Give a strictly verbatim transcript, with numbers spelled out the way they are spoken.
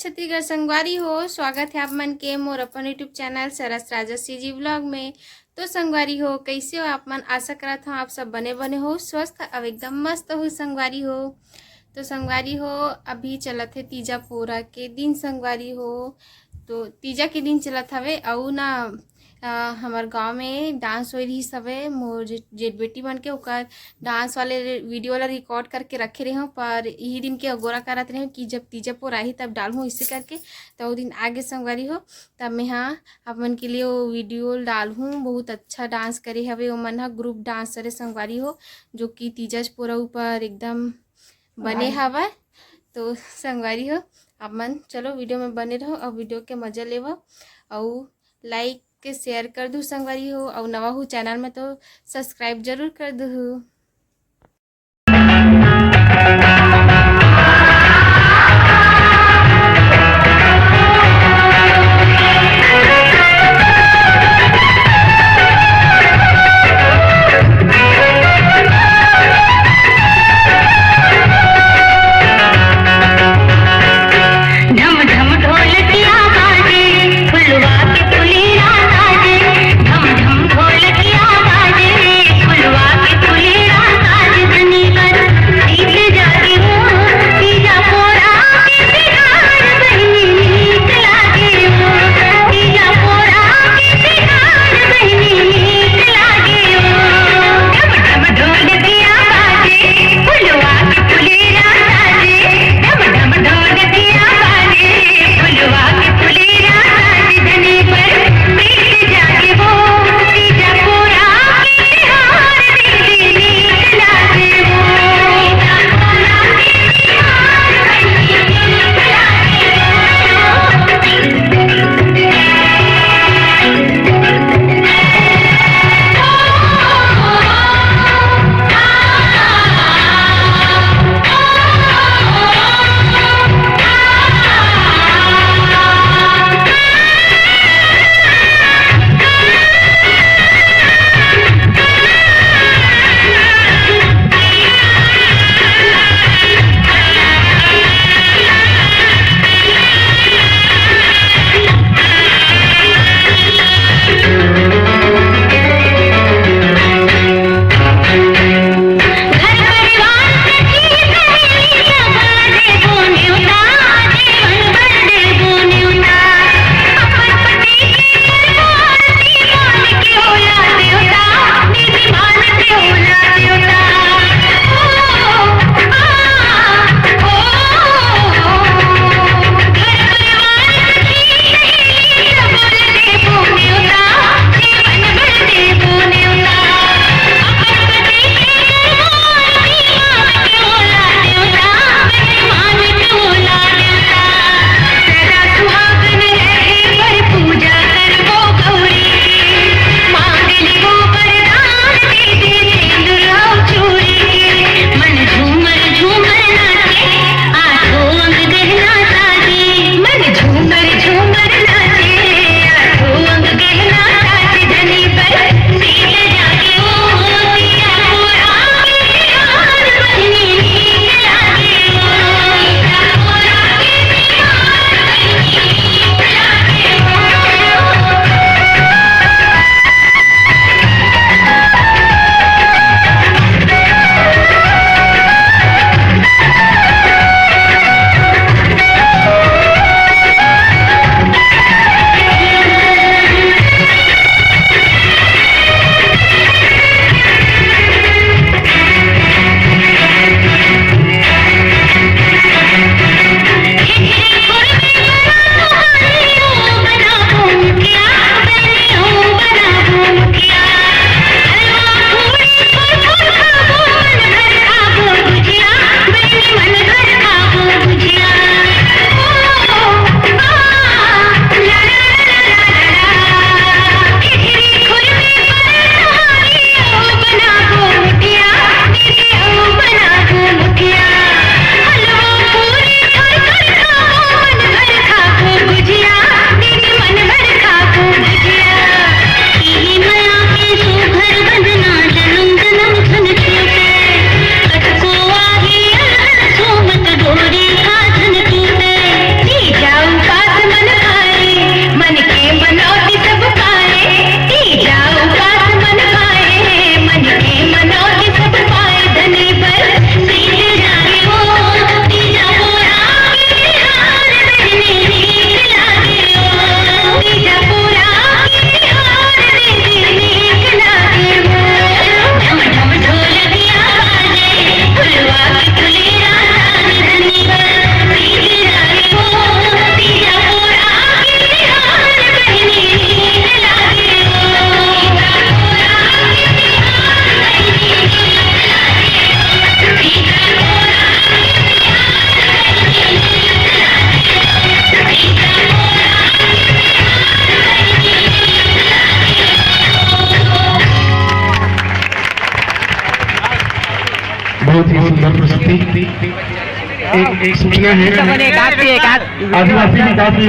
छत्तीसगढ़ संगवारी हो, स्वागत है आप मन के मोर अपन YouTube चैनल सरस राजा CG vlog में। तो संगवारी हो, कैसे हो आप मन? आशा करत हूँ आप सब बने बने हो, स्वस्थ अब एकदम मस्त हो संगवारी हो। तो संगवारी हो, अभी चलत है तीजा पोरा के दिन संगवारी हो। तो तीजा के दिन चलत हवे, अउ ना अ, हमर गांव में डांस होए रहिस हवे, मोर जे-, जेठ बेटी मन के, ओकर डांस वाले वीडियो ला रिकॉर्ड करके रखे रहे हूँ, पर यही दिन के अगोरा करत रहे हूँ कि जब तीजा पोर आही तब डालहूँ, इसे करके। तो वो दिन आगे संगवारी हो, तब मैं हाँ आप मन के लिए वो वीडियो डालहूँ। बहुत अच्छा डांस करे हवे ओमन ह, ग्रुप डांसर है संगवारी हो, जो कि तीजा पोरा ऊपर एकदम बने हवय। तो संगवारी हो, आप मन चलो वीडियो में बने रहो और वीडियो के मजा लेवो, और लाइक के शेयर कर दू संगवारी हो, और नवा हो चैनल में तो सब्सक्राइब जरूर कर दू। बहुत ही सुंदर प्रस्तुति। एक, एक सूचना है, आदिवासी विकास